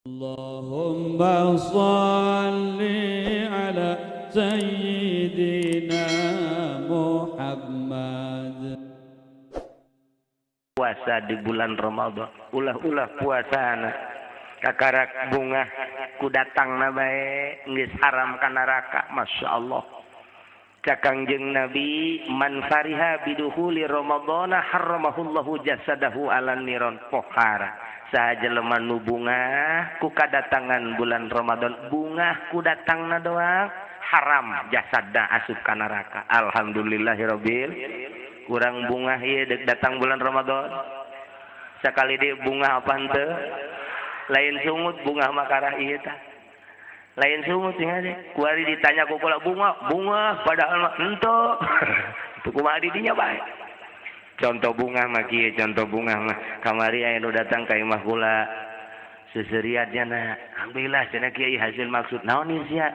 اللهم صل على سيدنا محمد. Puasa di bulan Ramadan, ulah-ulah puasana kakarak bungah ku datangna bae geus haram ka neraka. Masya Allah. Cak Kangjeng Nabi, man fariha bidukhuli Ramadhana harramahullahu jasadahu alan niron. Pohara saha jelema nu bungah ku kadatangan bulan Ramadan, bungah ku datangna doang haram jasadna asup ka neraka. Alhamdulillahirabbil. Kurang bungah ieu deuk datang bulan Ramadan. Sakali deui bungah apa henteu? Lain sungut bungah mah karah ieu tah. Lain sungut tinggal deh. Kuari ditanya ku kula bunga, bunga padahal mah henteu. Teu kumaha di dinya bae. Contoh bunga mah kieu, contoh bunga mah kamari aya nu datang ka imah kula. Seseriatnya na, alhamdulillah cenah kiai hasil maksud naon ieu sia.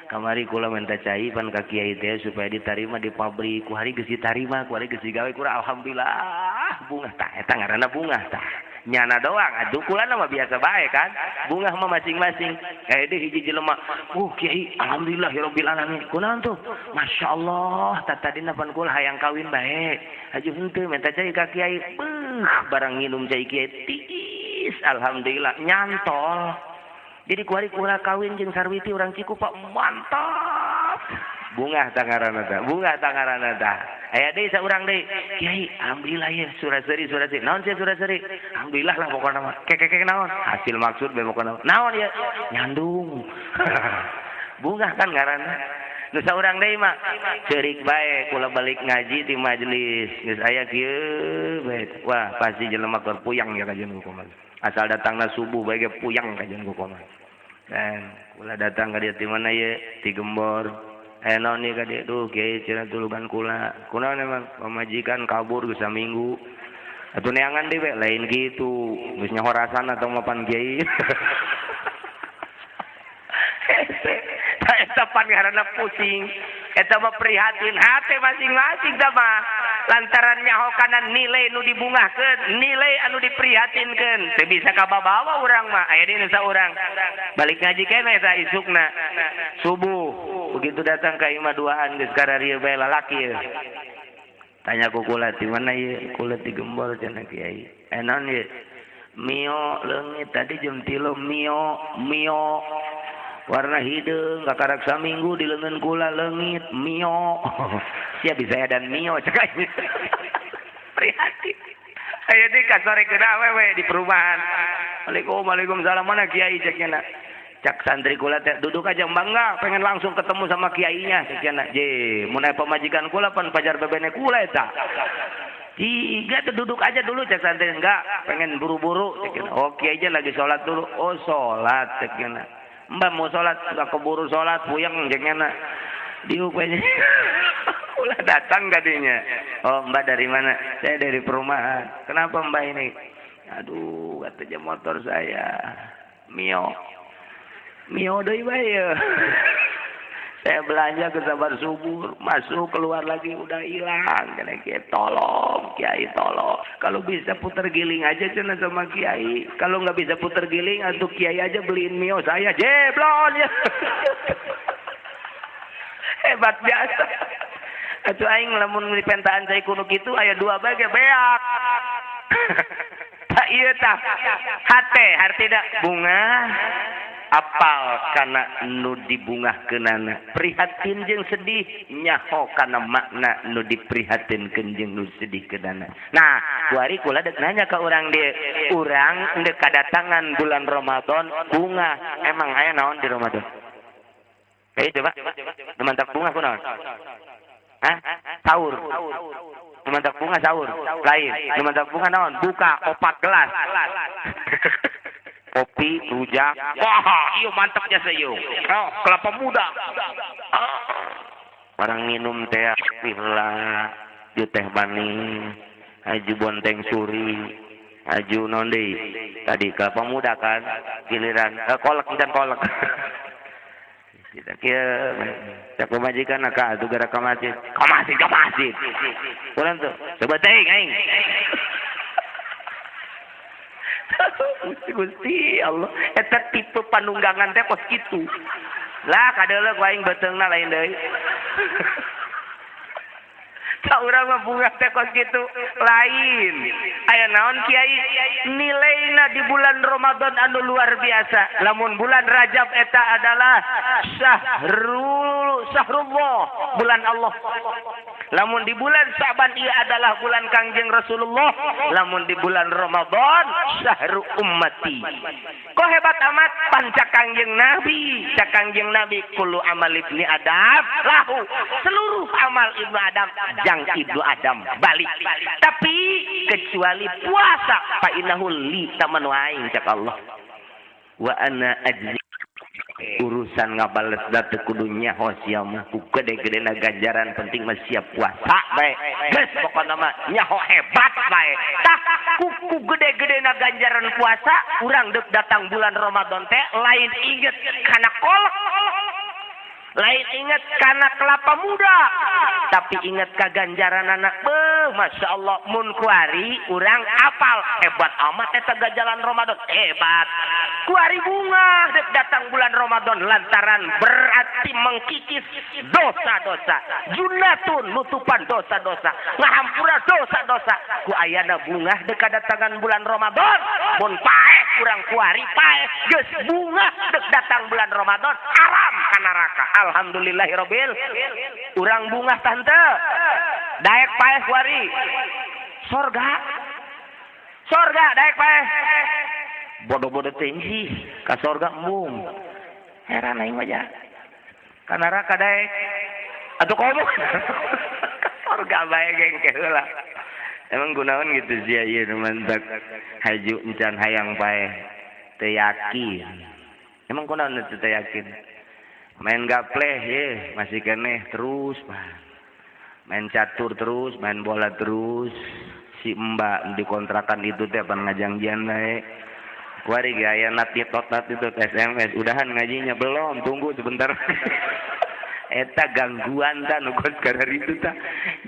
Kamari kula minta cai pan ka kiai teh supaya ditarima di pabrik. Ku hari geus ditarima, ku hari geus digawe kura alhamdulillah bungah tah eta ngaranna bungah tah. Nyana doang atuh kula mah biasa bae kan. Bungah mah masing-masing. Kayak deh hiji jelema, kiai alhamdulillah rabbil alamin. Kunaon tuh? Masyaallah, tatadina pan kula hayang kawin bae. Haju henteu minta cai ka kiai. Beuh, barang nginum cai kiai tiis alhamdulillah nyantol. Jadi kuari kula kawin jeung Sarwiti urang Cikupa mantap. Bungah tangaranna tah, bungah tangaranna tah. Aya deui saurang deui. Kiai, alhamdulillah ye suraseri suraseri. Naon sia suraseri? Alhamdulillah lah pokona mah. Kekekek naon? Hasil maksud bae pokona. Naon ye? Nyandung. Bungah kan ngaranna. Nu saurang deui mah ceurik bae kula balik ngaji ti majelis. Geus aya kieu bae. Wah, pasti jelema keur puyang ya kajian kumaha. Asal datangna subuh bae ge puyang kajian kumaha. Kan kula datang ka dieu ti mana ye? Ti Gembor. Naon ieu ka dieu? Duh kiai cenah tulugan kula. Kunaon emang pamajikan kabur geus saminggu. Atuh neangan deui we lain kitu. Geus nyahorasan atau mapan kiai. Eta pan ngaranna pusing. Eta mah prihatin hate masing-masing tah mah. Lantaran nyaho kana nilai nu dibungahkeun, nilai anu diprihatinkeun. Teu bisa kababawa urang mah. Aya deui nu saurang. Balik ngaji keneh eta isukna. Subuh begitu datang ka imah duaan geus kararieu bae lalaki ieu. Tanya ku kula ti mana ieu? Kula ti Gembor cenah kiai. Naon ieu? Mio leungit tadi jam 3 mio mio warna hideung kakarak saminggu di leungeun kula leungit mio. Sia bisa ya dan mio cek aing. Prihatin. Aya deui ka sore keuna awewe di perumahan. Waalaikumsalam, waalaikumsalam mana kiai cek nya. Cak santri kula teh duduk aja bangga pengen langsung ketemu sama kiainya cek nya. Je, mun aya pamajikan kula pan pajar bebene kula eta. Tiga tuh duduk aja dulu cek santri enggak pengen buru-buru cek nya. Oh kiai aja lagi sholat dulu. Oh sholat cek nya. Mbak mau sholat, nggak keburu sholat, puyeng ceknya nak. Diupanya. Ulah datang tadinya. Oh mbak dari mana? Saya dari perumahan. Kenapa mbak ini? Aduh, katanya motor saya Mio. Mio deui bae. Saya belanja ke Sabar Subur, masuk keluar lagi udah hilang. Kena kiai tolong, kiai tolong. Kalau bisa puter giling aja cenah sama kiai. Kalau nggak bisa puter giling, atuh kiai aja beliin Mio saya. Jeblon ya. Hebat biasa. Atuh aing lamun dipentaan cai kuno kitu aya dua bae ge beak. Tak ieu tah. Hate hartina bunga apal kana nu dibungahkeunana, prihatin jeung sedih nyaho kana makna nu diprihatinkeun jeung nu sedihkeunana. Nah, kuari kula deuk nanya ka urang dieu, urang deuk kadatangan bulan Ramadan bunga, emang aya naon di Ramadan? Ayo coba, nu mantak bunga kunaon? Hah? Sahur. Nu mantak bunga sahur. Lain, nu mantak bunga naon? Buka 4 gelas. Kopi, rujak, wah, iyo mantapnya saya. Oh, kelapa muda. Orang minum teh pila, ju teh manis, aju bonteng suri, aju nonde. Tadi kelapa muda kan, giliran kolek dan kolek. Tidak kira, cak pemajikan nak atuh gara ka masjid, ka masjid, ka masjid. Kurang tuh, coba teh aing. Gusti Allah eta tipe panunggangan teh kos kitu. Lah kadeuleuh ku aing beuteungna lain deui. Ka urang mah bunga teh kos kitu lain. Aya naon kiai nilaina di bulan Ramadan anu luar biasa. Lamun bulan Rajab eta adalah syahrullah, bulan Allah. Lamun di bulan Sa'ban ieu adalah bulan Kangjeng Rasulullah. Lamun di bulan Ramadan syahru ummati. Kok hebat amat panca Kangjeng Nabi. Cak Kangjeng Nabi kullu amal ibni Adam lahu. Seluruh amal Ibnu Adam jang Ibnu Adam balik. Tapi kecuali puasa fa innahu li tamanu aing cak Allah. Wa ana ajzi. Urusan ngabales da teu kudu nyaho sia mah ku gede-gedena ganjaran penting mah siap puasa bae. Geus pokona mah nyaho hebat bae. Tah ku gede-gedena ganjaran puasa urang deuk datang bulan Ramadan teh lain inget kana kolak, lain inget kana kelapa muda, tapi inget ka ganjaran anak. Beuh Masya Allah mun kuari urang apal hebat amat eta ganjaran Ramadan hebat. Kuari bunga dek datang bulan Ramadan lantaran berarti mengkikis dosa-dosa, junatun nutupan dosa-dosa, ngahampura dosa-dosa. Ku ayana bunga dek datangan bulan Ramadan mun paeh urang kuari paeh geus bunga dek datang bulan Ramadan haram ka neraka. Alhamdulillahirabbil. Urang bunga tante daek paeh kuari sorga. Sorga daek paeh. Bodoh-bodoh teuing sih ka sorga embung. Heran aing mah ja. Ka neraka daek. Atuh komo. Ka sorga bae geng heula. Emang gunaon gitu sia ieu nu mantak haju encan hayang paeh. Teu yakin. Emang kunaon teu yakin? Main gapleh ye masih keneh terus pak. Main catur terus, main bola terus. Si mbak di kontrakan itu teh pan ngajangjian bae. Kuari ge aya nat tot nat itu SMS, udahan ngajinya belum, tunggu sebentar. Eta gangguan ta nu kos kararitu ta.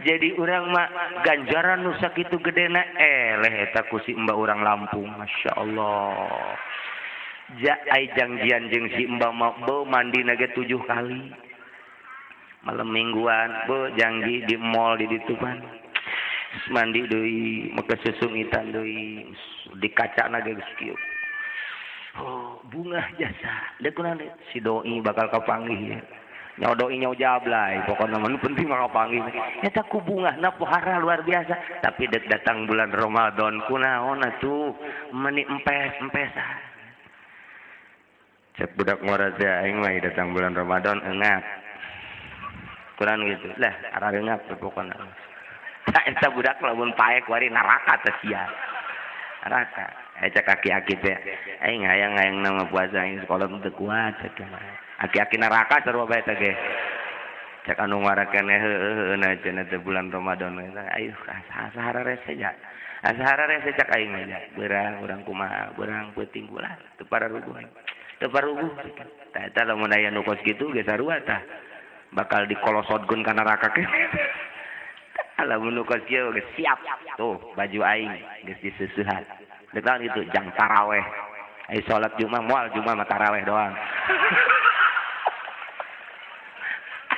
Jadi urang mah ganjaran nu sakitu gedena eleh eta ku si mbak urang Lampung, Masya Allah. Ja ai jangjian jeung si mbak mah beuh mandi nage 7 kali. Malam mingguan beuh jangji di mall di ditu pan. Mandi deui, make susungitan deui, di kaca nage geus kieu. Oh, bunga jasa. Deuk kunaon si doi bakal kapanggih. Nyawa doi nyawa jablay, pokona mah nu penting mah kapanggih. Eta ku bungahna pohara luar biasa, tapi deuk datang bulan Ramadan kunaon atuh meuni empes-empesan. Cek budak ngora teh aing mah datang bulan Ramadan eungap. Kurang gitu. Lah, arah eungap pokona. Tah eta budak lamun paek wari neraka teh sia. Neraka. Cek aki-aki teh aing hayang-hayang nama puasa aing sekolah teu kuat cek mah. Aki-aki neraka sarua bae teh ge. Cek anu ngora keneh heueuh na cenah teh bulan Ramadan eta ayo sahara rese ja. Sahara rese cek aing mah ja. Beurang urang kumaha, beurang peuting bulan teu pararuguh aing. Teu paruguh. Tah eta lamun aya nu kos kitu ge sarua tah. Bakal dikolosodkeun ka neraka ke. Lamun nu kos kieu geus siap. Tuh baju aing geus diseusehan. Deuk naon kitu jang taraweh. Ai salat Jumat moal Jumat mah taraweh doang.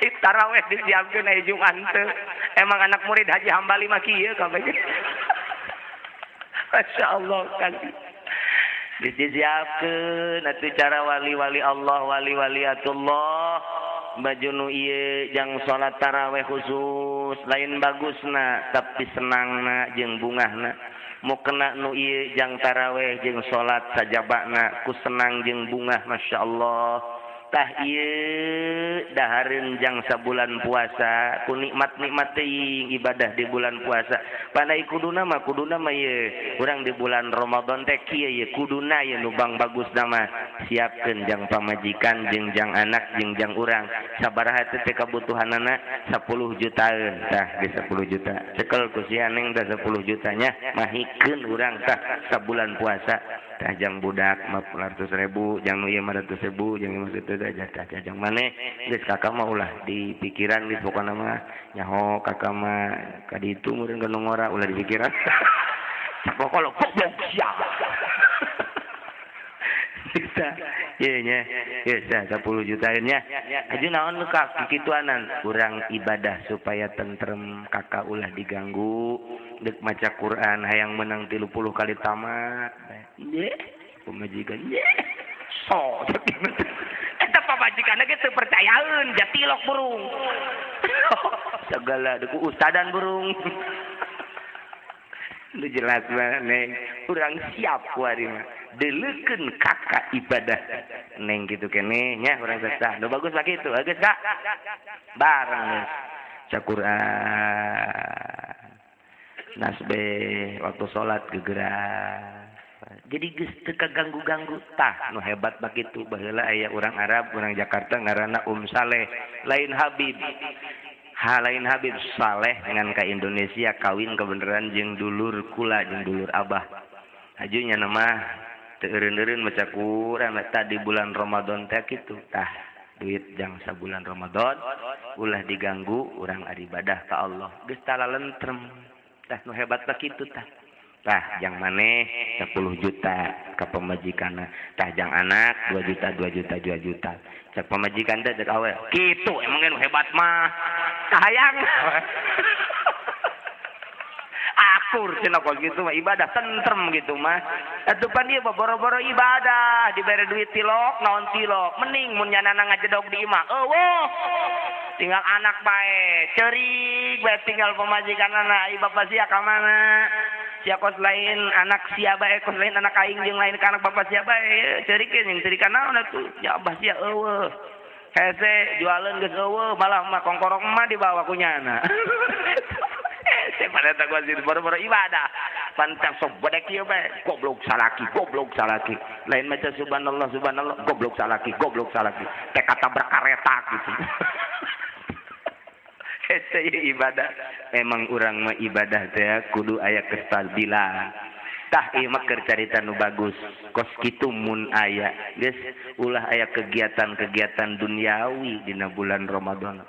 Ai taraweh disiapkeun ai Jumat teu. Emang anak murid Haji Hambali mah kieu kabeh. Masya Allah kasih. Disiapkeun atuh cara wali-wali Allah, wali-waliatullah. Baju nu ieu jang salat taraweh khusus, lain bagusna tapi senangna jeung bungahna. Mau kena nu ieu jang taraweh jeung salat sajabana ku senang jeung bungah Masya Allah. Tah ieu dahareun jang sabulan puasa ku nikmat-nikmat teuing ibadah di bulan puasa. Pandai kuduna mah ieu urang di bulan Ramadan teh kieu ieu kuduna ieu nu bang bagusna mah siapkeun jang pamajikan jeung jang anak jeung jang urang. Sabaraha teh kabutuhanana 10 jutaan tah geus 10 juta. Cekel ku si Aneng tah 10 jutanya mahikeun urang tah sabulan puasa. Tah jang budak 400.000, jang nu ieu 500.000, jang ieu teh tah jang maneh geus kakak mah ulah di pikiran geus pokona mah nyaho kakak mah ka ditu meureun ka nu ngora ulah di pikiran. Pokok goblok sia. Juta. Ieu nya. Geus 10 juta nya. Aju naon nu kikituanan? Urang ibadah supaya tentrem, kakak ulah diganggu, deuk maca Quran hayang menang 30 kali tamat. Ye, pamajikan ye. So, eta pamajikanna ge teu percayaeun, jatilok burung. Segala deuk ustadan burung. Nu jelas mah neng, urang siap ku ari mah. Deleukeun kakak ibadah neng kitu keneh nya urang sesah. Nu bagus mah kitu, geus Kak. Bareng geus. Maca Quran. Nasbe waktu salat gegeran. Jadi geus teu kaganggu-ganggu tah nu hebat mah kitu. Baheula aya urang Arab, urang Jakarta ngaranna Saleh, lain Habib. Ha lain Habib Saleh dengan ka Indonesia kawin kebenaran jeung dulur kula jeung dulur abah. Hajunya nama teu eureun-eureun maca Quran tadi bulan Ramadan teh kitu tah duit jang sabulan Ramadan ulah diganggu urang ibadah ka Allah geus talalentrem tah nu hebat mah kitu tah. Tah jang maneh 10 juta ka pamajikanna, tah jang anak 2 juta 2 juta 2 juta. Cek pamajikan teh cek awe kitu emang nu hebat mah kahayang. Akur cenah kos kitu mah ibadah tentrem gitu mah. Atuh pan ieu boro-boro ibadah dibere duit tilok naon tilok mending mun nyanana ngajedog di imah eueuh tinggal anak bae ceurik bae tinggal pamajikanna ai bapa sia ka mana sia kos lain anak sia bae kos lain anak aing jeung lain ka anak bapa sia bae ceurik jeung ceurikan naon atuh ya abah sia eueuh hese jualeun geus eueuh malah mah kongkorong mah dibawa ku nyana. Hese pada gua boro-boro ibadah pantang sok bedek ieu bae goblok salaki lain maca subhanallah subhanallah goblok salaki teh katabrak kareta gitu. Hese ibadah memang urang mah ibadah teh kudu aya kestabilan. Tah ieu mah keur carita nu bagus kos kitu mun aya geus ulah aya kegiatan-kegiatan duniawi dina bulan Ramadan.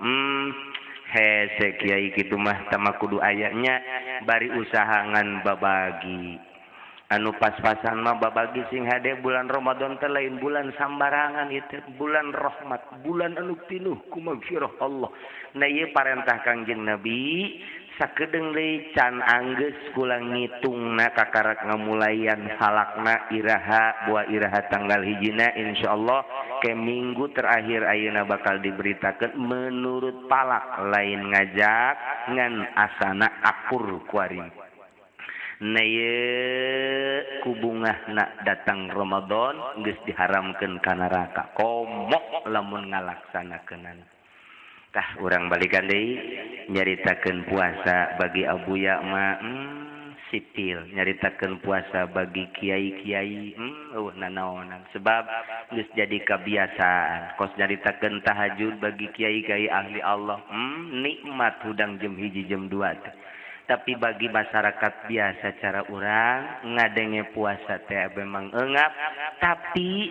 Hese kiai kitu mah tama kudu aya nya bari usaha ngan babagi anu pas-pasan mah babagi sing hade bulan Ramadan teh lain bulan sambarangan ieu teh bulan rahmat, bulan anu pinuh ku magfirah Allah. Nah ieu parentah Kangjeng Nabi sakedeung deui can anggeus kula ngitungna kakarak ngamulayan falakna iraha buah iraha tanggal hijina insyaallah ke minggu terakhir ayeuna bakal diberitakeun menurut palak lain ngajak ngan asana akur kuari. Nah ieu ku bungahna datang Ramadan geus diharamkeun ka neraka komo lamun ngalaksanakeunana. Tah urang balikan deui nyaritakeun puasa bagi abuya mah sipil, nyaritakeun puasa bagi kiai-kiai eueuh nanaonan sebab geus jadi kebiasaan. Kos nyaritakeun tahajud bagi kiai-kiai ahli Allah nikmat hudang jam 1 jam 2 teh. Tapi bagi masyarakat biasa cara urang ngadenge puasa teh memang engap, tapi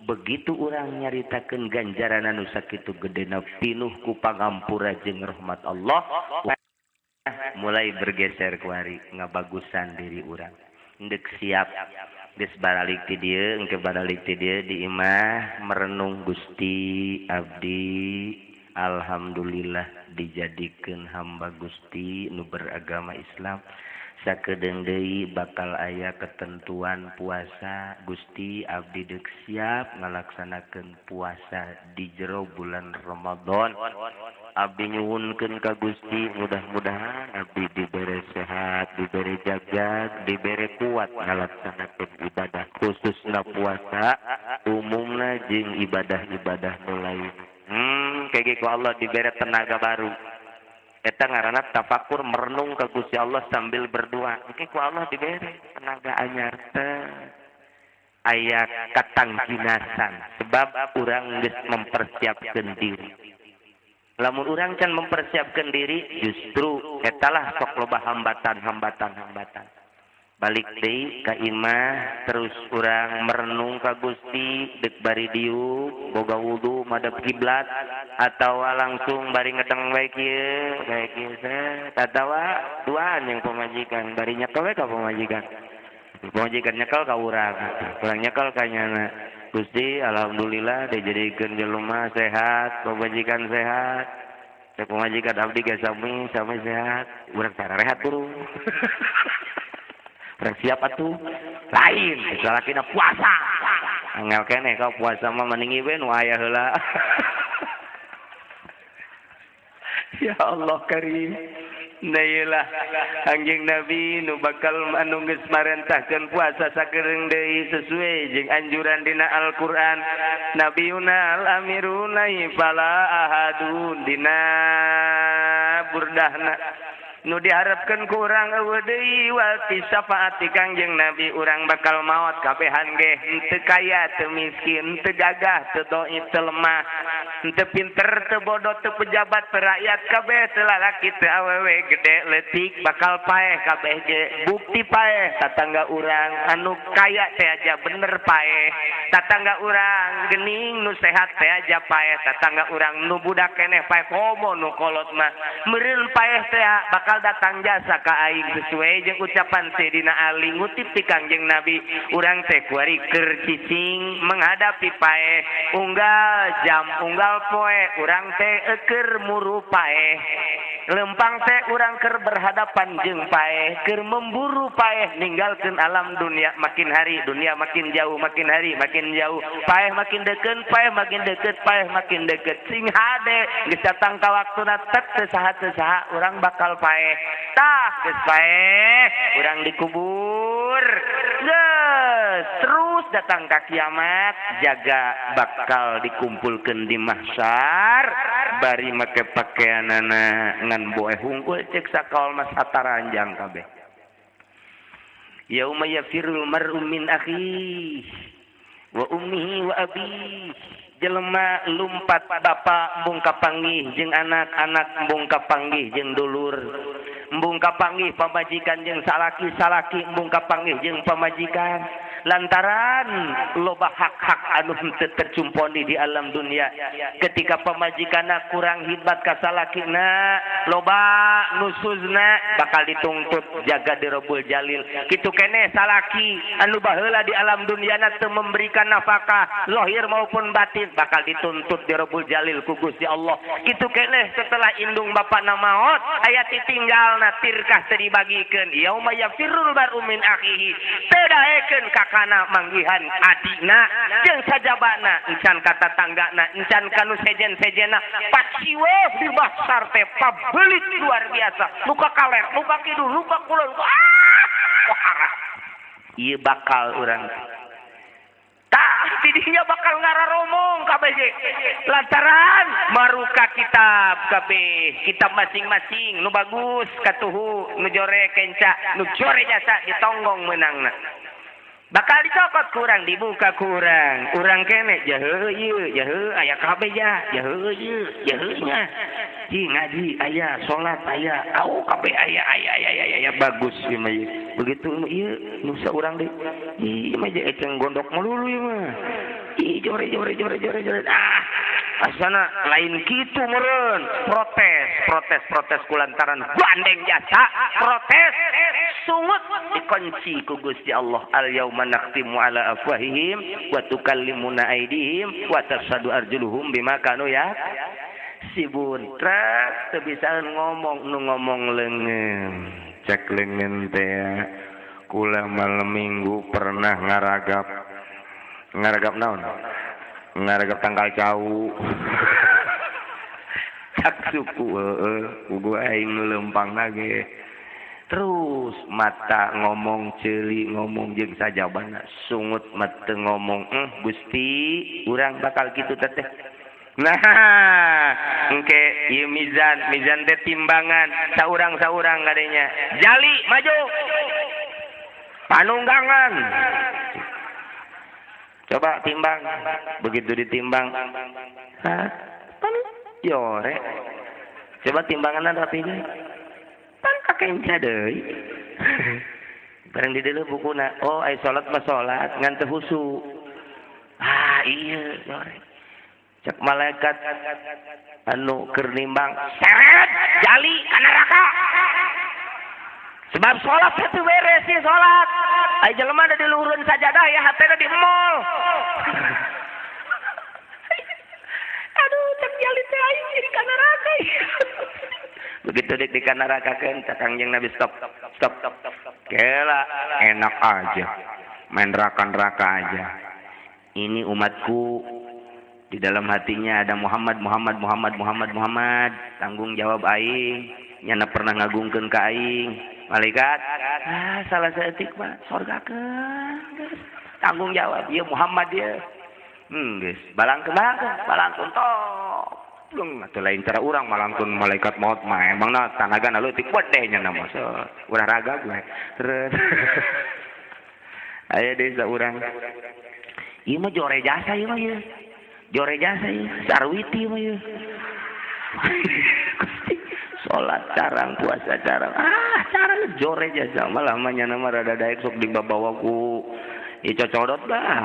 begitu urang nyaritakeun ganjaran anu sakitu gedena pinuh ku pangampura jeung rahmat Allah mulai bergeser kuari ngabagusan diri urang ndek siap geus baralik ti dieu engke baralik ti dieu di imah merenung Gusti abdi alhamdulillah dijadikeun hamba Gusti nu beragama Islam. Sakedeung deui bakal aya ketentuan puasa Gusti abdi deuk siap ngalaksanakeun puasa di jero bulan Ramadan. Abdi nyuwunkeun ka Gusti mudah-mudahan abdi dibere sehat, dibere jaga, dibere kuat ngalaksanakeun ibadah khususna puasa umumna jeung ibadah-ibadah nu lain. Kayak ku Allah dibere tenaga baru. Eta ngaranna tafakur merenung ka Gusti Allah sambil berdoa. Engke ku Allah dibere tenaga anyar teh aya katangjinasan sebab urang geus mempersiapkeun diri. Lamun urang can mempersiapkeun diri justru etalah sok loba hambatan. Balik deui ka imah terus urang merenung ka Gusti deuk bari diuk boga wudu madep kiblat atawa langsung bari ngedeng bae kieu bae kieu set atawa duaan yang pamajikan bari nyekel we ka pamajikan. Pamajikan nyekel ka urang, urang nyekel ka nyana. Gusti alhamdulillah dijadikeun jelema sehat, pamajikan sehat. Cek pamajikan abdi ge sami sami sehat. Urang tara rehat turun. Urang siap atuh. Lain salakina puasa. Angel keneh ka puasa mah mending we nu aya heula. Ya Allah karim. Nah, Kangjeng Nabi nu bakal anu geus marentahkeun puasa sakereung deui sesuai jeung anjuran dina Al-Qur'an. Nabiuna al-amiruna fala ahadun dina burdahna. Nu diharapkeun ku urang eueuh deui wati syafaat ti Kangjeng Nabi urang bakal maot kabehan ge henteu kaya teu miskin teu gagah teu dhaif teu lemah henteu pinter teu bodoh teu pejabat teu rakyat kabeh teu lalaki teu awewe gede leutik bakal paeh kabeh ge bukti paeh tatangga urang anu kaya teh aja bener paeh tatangga urang geuning nu sehat teh aja paeh tatangga urang nu budak keneh paeh komo nu kolot mah meureun paeh teh bakal datang jasa ka aing sesuai jeung ucapan Sayyidina Ali ngutip ti Kangjeng Nabi urang teh kuari keur cicing menghadapi paeh unggal jam unggal poe urang teh keur muru paeh lempang teh urang keur berhadapan jeung paeh keur memburu paeh ninggalkeun alam dunia makin hari dunia makin jauh makin hari makin jauh paeh makin deukeun paeh makin deukeut paeh makin deukeut sing hade geus datang ka waktuna tet teu saha teu saha urang bakal paeh tah geus paeh urang dikubur geus terus datang ka kiamat jaga bakal dikumpulkeun di mahsyar bari make pakaianana ngan boe hungkul cek sakaol mas hataranjang kabeh. Yauma yafirul mar'u min akhihi wa ummihi wa abihi. Jelema lumpat bapa embung kapanggih jeung anak-anak embung kapanggih jeung dulur embung kapanggih pamajikan jeung salaki salaki embung kapanggih jeung pamajikan lantaran loba hak-hak anu henteu tercumponi di alam dunia ketika pamajikanna kurang hidmat ka salakina loba nusuzna bakal dituntut jaga dirobul jalil kitu keneh salaki anu baheula di alam dunyana teu memberikan nafkah lahir maupun batin bakal dituntut dirobul jalil ku Gusti Allah kitu keneh setelah indung bapana maot aya titinggalna tirkah teu dibagikeun yauma yafirrul mar'u min akhihi teu daekeun kakana manggihan adina jeung sajabana encan ka tatanggana encan ka nu sejen-sejena paciweuh di mahsyar teh pabelit luar biasa luka kaler luka kidul luka kulon ah ieu bakal urang tah tidinya bakal ngararomong kabeh lantaran maruka kitab kabeh kitab masing-masing nu bagus katuhu nu jore kenca nu jore jasa ditonggong meunangna bakal dicokot kurang dibuka kurang urang kene jahe ieu jahe aya kabeh ja jahe ieu jahe nya ji ngaji aya salat aya au kabeh aya aya aya aya bagus ieu mah begitu ieu nu saurang deui ieu mah eceng gondok melulu ieu mah ih jore jore jore jore jore ah asana lain kitu meureun protes protes protes kulantaran gandeng jasa protes sungut dikunci ku Gusti Allah al yauma nakhtimu ala afwahihim wa tukallimuna aydihim wa tashhadu arjuluhum bima kanu ya sibun trek teu bisa ngomong nu ngomong leungeun cek leungeun teh kula malam minggu pernah ngaragap ngaragap naon ngaragap tangkal cau cak suku heeh kudu aing nu leumpang ge terus mata ngomong ceuli ngomong jeung sajabana sungut mata ngomong Gusti urang bakal kitu teh nah engke ieu mizan mizan teh timbangan saurang-saurang kadenya jali maju panunggangan coba timbang begitu ditimbang hah pan jore coba timbangan rapi pan kakenca deui bareng di deuleu bukuna oh ai salat mah salat ngan teu husu ah iya jore cek malaikat anu keur nimbang seret jali ka neraka sebab salat teu beres sih salat Ai jelema da di luhureun sajadah ya hatena di mall. Aduh, cek jali teh aing jadi ka neraka. Begitu dek di ka neraka keun cak Kangjeng Nabi stop stop. Kela enak aja. Main neraka-neraka aja. Ini umatku di dalam hatinya ada Muhammad Muhammad Muhammad Muhammad Muhammad, tanggung jawab aing, nyana pernah ngagungkeun ka aing. Malaikat, ah salah saeutik mah sorgakeun. Tanggung jawab ieu Muhammad ieu. Geus balangkeun balangkeun balangkeun tok. Lung atuh lain cara urang malangkeun malaikat maut mah emangna tanagana leutik wedeh nya mah. Urang raga gue. Terus aya deui saurang. Ieu mah jore jasa ieu mah ieu. Jore jasa ieu, sarwiti mah ieu. Salat carang, puasa carang. Ah, carang jore jasa malah mah nya mah rada daek sok dibabawa ku ieu cocodot lah.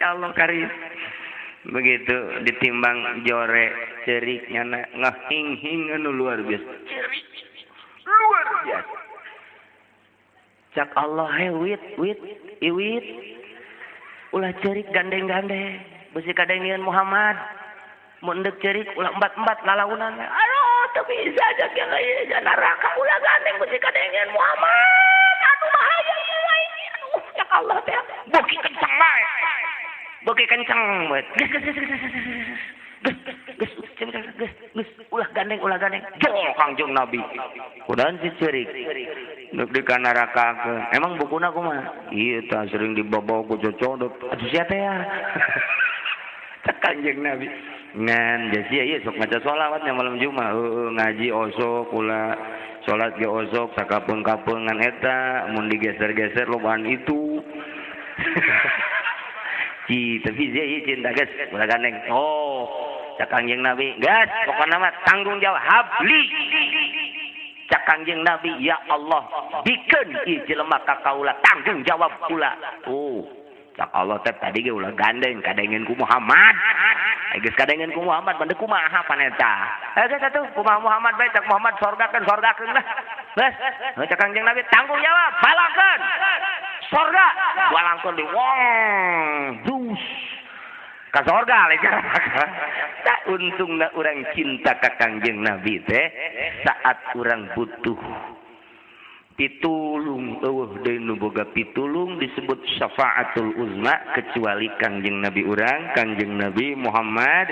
Ya Allah karim. Begitu ditimbang jore ceurik nyana ngahing-hing anu luar biasa. Ceurik luar biasa. Cak Allah he wit wit iwit ulah ceurik gandeng-gandeng besi kadengeun Muhammad mun deuk ceurik ulah embat-embat lalaunan aduh teu bisa cak ieu neraka ulah gandeng besi kadengeun Muhammad aduh bahaya ieu aduh cak Allah teh beuki kenceng bae beuki kenceng bae geus geus geus geus geus geus geus ulah gandeng jol Kangjeng Nabi kudahan si ceurik nuk di kanarakakeun emang bukuna kumaha ieu tah sering dibabawa ku cocodot atuh sia teh ya cek Kangjeng Nabi ngan sia ieu sok maca sholawat nya malam Jumat heueuh ngaji osok ulah salat ge osok sakapeung-kapeung ngan eta mun digeser-geser lobaan itu ci tapi sia ieu cinta geus ulah gandeng oh cak Kangjeng Nabi geus pokona mah tanggung jawab habli cak Kangjeng Nabi ya Allah bikeun ieu jelema ka kaula tanggung jawab kula oh cak Allah teh tadi ge ulah gandeng kadengeun ku Muhammad geus kadengeun ku Muhammad mah kumaha paneta geus atuh kumaha Muhammad bae cak Muhammad sorgakeun sorgakeun lah geus cak Kangjeng Nabi tanggung jawab balangkeun sorga balangkeun di wong dus ka sorga lain tak untungna urang cinta ka Kangjeng Nabi teh saat urang butuh pitulung eueuh deui nu boga pitulung disebut syafaatul uzma kecuali Kangjeng Nabi urang Kangjeng Nabi Muhammad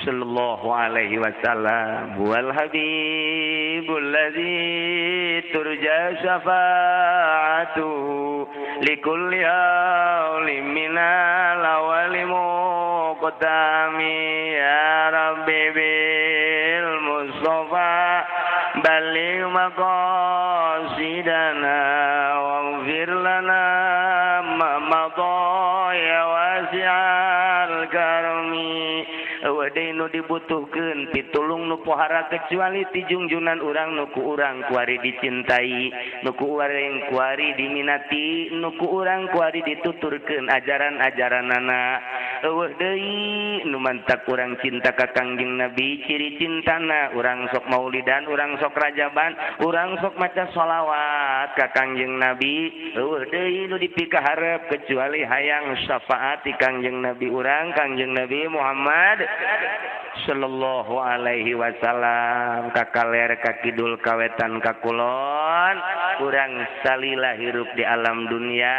sallallahu alaihi wasallam wal habibul ladzi turja syafaatu likulli haulin minal awali muqtami ya rabbi bil mustafa balligh maqasidana waghfir lana ma madha ya wasi'al karmi Wadai nu dibutuhkeun pitulung nu pohara kecuali ti jungjungan urang nu ku urang kuari dicintai nu ku urang kuari diminati nu ku urang kuari dituturkeun ajaran-ajaranana eueuh deui nu mantak urang cinta ka Kangjeng Nabi ciri cintana urang sok maulidan urang sok rajaban urang sok maca sholawat ka Kangjeng Nabi eueuh deui nu dipikaharep kecuali hayang syafaat ti Kangjeng Nabi urang Kangjeng Nabi Muhammad sallallahu alaihi wasallam kakaler kakidul kawetan kakulon urang salila hirup di alam dunia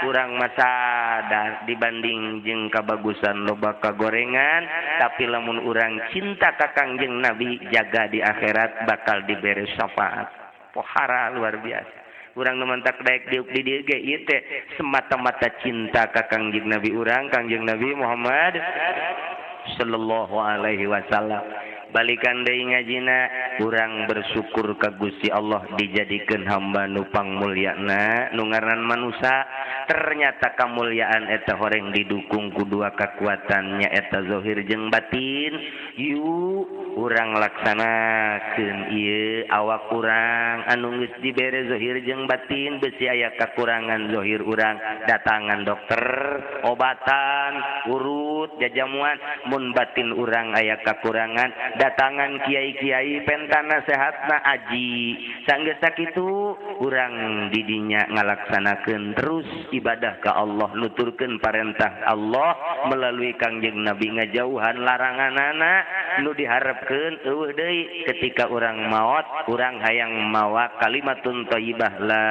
urang masadar dibanding jeung kabagusan loba kagorengan tapi lamun urang cinta ka Kangjeng Nabi jaga di akhirat bakal diberi syafaat pohara luar biasa urang nu mantak daek diuk di dieu ge ieu teh semata-mata cinta ka Kangjeng Nabi urang Kangjeng Nabi Muhammad sallallahu alaihi wasallam. Balikan deui ngajina urang bersyukur ka Gusti Allah dijadikeun hamba nu pangmulyana nu ngaran manusa ternyata kamulyaan eta horeng didukung ku dua kakuatan nyaeta zahir jeung batin. Yuk urang laksanakeun ieu awak urang anu geus dibere zahir jeung batin besi aya kakurangan zahir urang datangan dokter obatan urut jajamuan mun batin urang aya kakurangan Datangan kiai-kiai pentana sehatna aji. Sanggeus sakitu urang didinya ngalaksanakeun terus ibadah ka Allah, nuturkeun parentah Allah melalui Kangjeng Nabi, ngajauhan laranganana nu diharapkeun eueuh deui ketika urang maot, urang hayang mawa kalimatun thayyibah la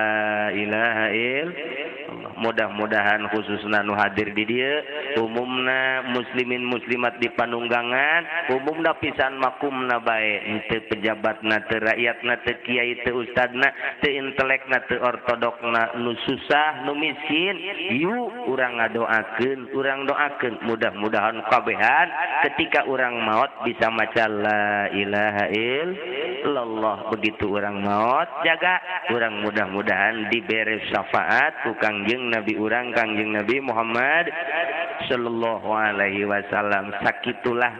ilaha illallah. Mudah-mudahan khususna nu hadir di dieu, umumna muslimin muslimat di Panunggangan, umumna pisan makumna bae, teu pejabatna, teu rakyatna, teu kiai, teu ustadna, teu intelekna, teu ortodokna, nu susah, nu miskin, yuk urang ngadoakeun, urang doakeun mudah-mudahan kabehan ketika urang maot bisa maca la ilaha illallah. Begitu urang maot jaga urang mudah-mudahan diberi syafaat ku Kangjeng Nabi urang, Kangjeng Nabi Muhammad sallallahu alaihi wasallam. Sakitulah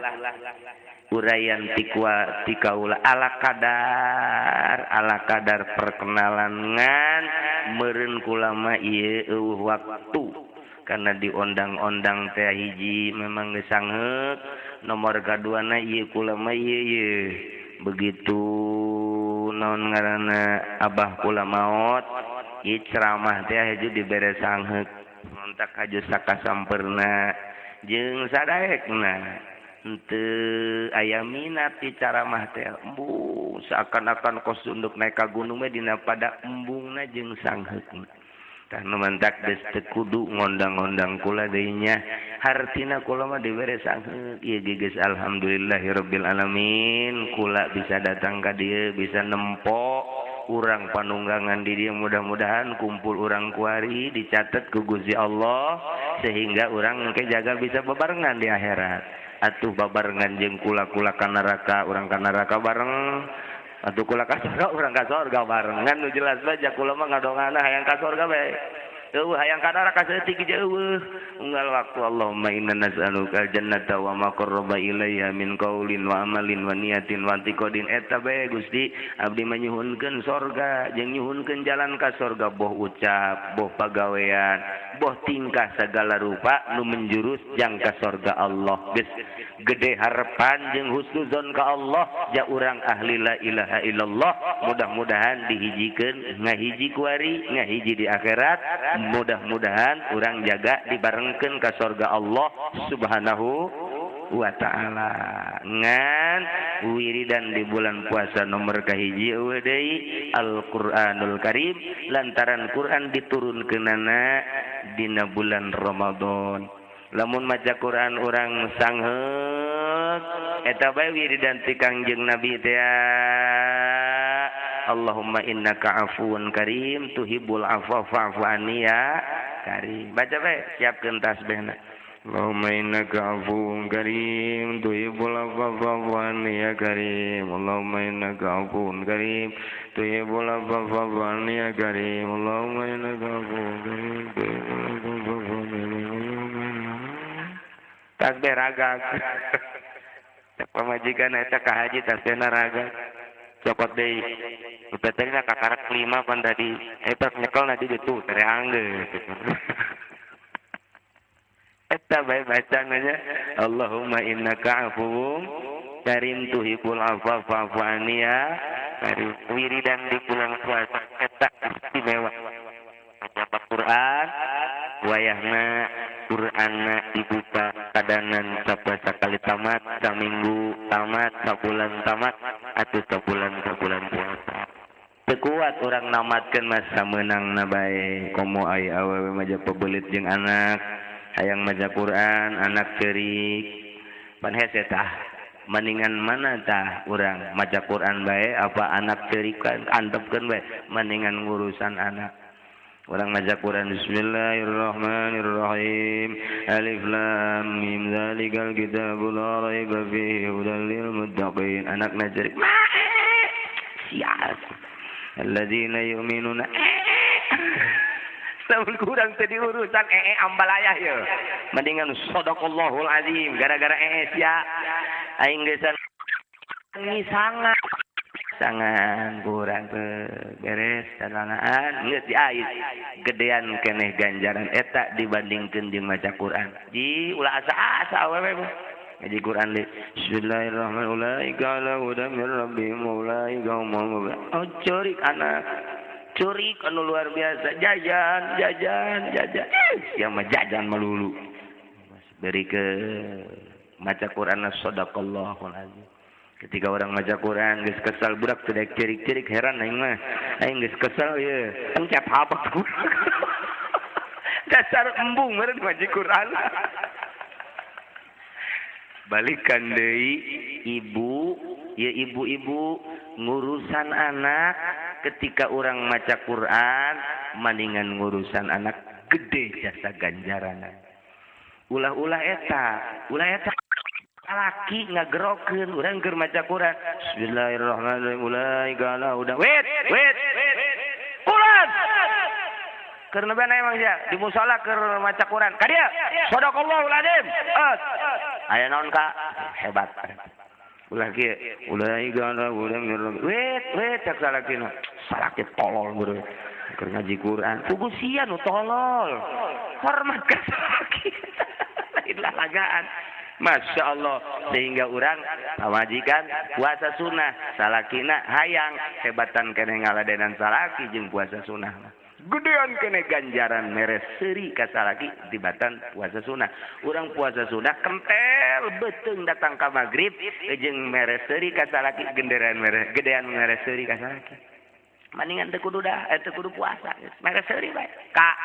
uraian tikwa tikaula ala kadar perkenalan ngan meureun kulama ieu eueuh waktu karena diondang-ondang teh hiji memang geus sangheuk, nomor kaduana ieu kulama ieu ieu begitu naon ngaranna abah kula maot ieu ceramah teh haju dibere sangheuk nontak haju sakasampeurna jeung sadaekna henteu aya minat di ceramah teh embung seakan-akan kos sunduk naik ka gunung mah dina pada embungna jeung sangheukna. Tah nu mantak geus teu kudu ngondang-ngondang kula deui nya, hartina kula mah dibere sangheuk ieu ge geus alhamdulillahirabbil alamin kula bisa datang ka dieu, bisa nempo urang Panunggangan di dieu, mudah-mudahan kumpul urang kuari dicatat ku Gusti Allah sehingga urang engke jaga bisa bebarengan di akhirat. Atuh babarengan jeung kula-kula ka neraka, urang ka neraka bareng, atuh kula ka surga, urang ka surga bareng. Ngan nu jelas bae kula mah ngadongana hayang ka surga bae. Eueuh hayang ka neraka saeutik ge eueuh. Unggal waktu Allahumma inna nas'aluka jannata wa ma qarraba ilaiha min qaulin wa amalin wa niyatin wa i'tiqadin. Eta bae Gusti, abdi mah nyuhunkeun sorga jeung nyuhunkeun jalan ka sorga, boh ucap, boh pagawean, boh tingkah segala rupa nu menjurus jang ka sorga Allah. Geus gede harapan jeung husnuzon ka Allah ja urang ahli la ilaha illallah, mudah-mudahan dihijikeun ngahiji kuari ngahiji di akhirat, mudah-mudahan urang jaga dibarengkeun ka sorga Allah Subhanahu wa ta'ala. Ngan wiridan di bulan puasa nomor kahiji eueuh deui Al-Qur'anul Karim, lantaran Quran diturunkeunana dina bulan Ramadan. Lamun maca Quran urang sangheuk eta bae wiridan ti Kangjeng Nabi teh, Allahumma innaka afuwun karim tuhibbul afwa fa'fu anni ya karim. Baca bae, siapkeun tasbihna. Allahumma innaka afuwun karim tuhibbul afwa fa'fu anni ya karim. Allahumma innaka afuwun karim tuhibbul afwa fa'fu anni ya karim. Allahumma innaka afuwun karim tuhibbul afwa fa'fu anni ya karim. Tasbih ragag. Pamajikan eta ka haji tasbihna ragag. Cokot deui. Upeterina kakarak 5 pan tadi. Eta nyekel na di ditu tere anggeus. Eta bae bacana nya Allahumma innaka afuwun karim tuhibbul afwa fa'fu anni ya karim. Wiridan di bulan puasa eta istimewa. Maca Quran wayahna Qur'anna dibuka kadanan sapuasa kali tamat, saminggu tamat, sabulan tamat, atau sabulan puasa. Teu kuat urang namatkeun mah sameunangna bae. Komo ai awewe mah pebelit jeung anak, hayang maca Qur'an, anak ceurik. Pan hese tah, mendingan mana tah urang maca Qur'an bae apa anak ceurikan antepkeun bae, mendingan ngurusan anak. Orang maca Quran Bismillahirrahmanirrahim. Alif lam mim dzalikal kitabu la raiba fihi hudal lil muttaqin. Anak najarik sial. Alladzina yu'minuna. Lamun kurang teu diurusan ambalayah ye. Mendingan shadaqallahul azim gara-gara sia. Aing geus ngisangan. Sangan kurang beres talanaan geus diais gedean keneh ganjaran eta dibandingkeun jeung maca Quran. Ji ulah asa-asa awewe mah. Ngaji Quran deui. Bismillahirrahmanirrahim. Ulaika ala hudan min rabbihim wa ulaika humul muflihun. Oh ceurik anak. Ceurik anu luar biasa. Jajan, jajan, jajan. Sia mah jajan melulu. Beri ke maca Quran sadaqallahul azim. Ketika orang maca Quran geus kesal budak teu daek ceurik-ceurik heran aing mah. Aing geus kesal ye. Encep apa dasar embung meureun maca Quran. Balikan deui ibu, ya ibu-ibu ngurusan anak ketika orang maca Quran mendingan ngurusan anak gede jasa ganjaran. Ulah-ulah eta, ulah eta laki ngagerokeun urang keur maca Quran. Bismillahirrahmanirrahim. Ulaika ala huda. Wait, wait. Quran. Keur nebean emang sia di musala keur maca Quran. Ka dieu. Sadaqallahul azim. Aya naon ka? Hebat. Ulah kieu. Ulaika ala huda min rabbihim. Wait, wait cak salakina. Salaki tolol beureum. Keur ngaji Quran. Puguh sia nu tolol. Hormat ka salaki. Lain lalagaan. Masya Allah sehingga orang pamajikan puasa sunnah salakina hayang hebatan kene ngaladenan salaki jeung puasa sunnah gedean kene ganjaran mere seuri ka salaki tibatan puasa sunnah urang puasa sunnah kentel beuteung datang ka magrib jeung mere seuri ka salaki genderan mere gedean mere seuri ka salaki mendingan teu kudu dah teu kudu puasa mere seuri bae ka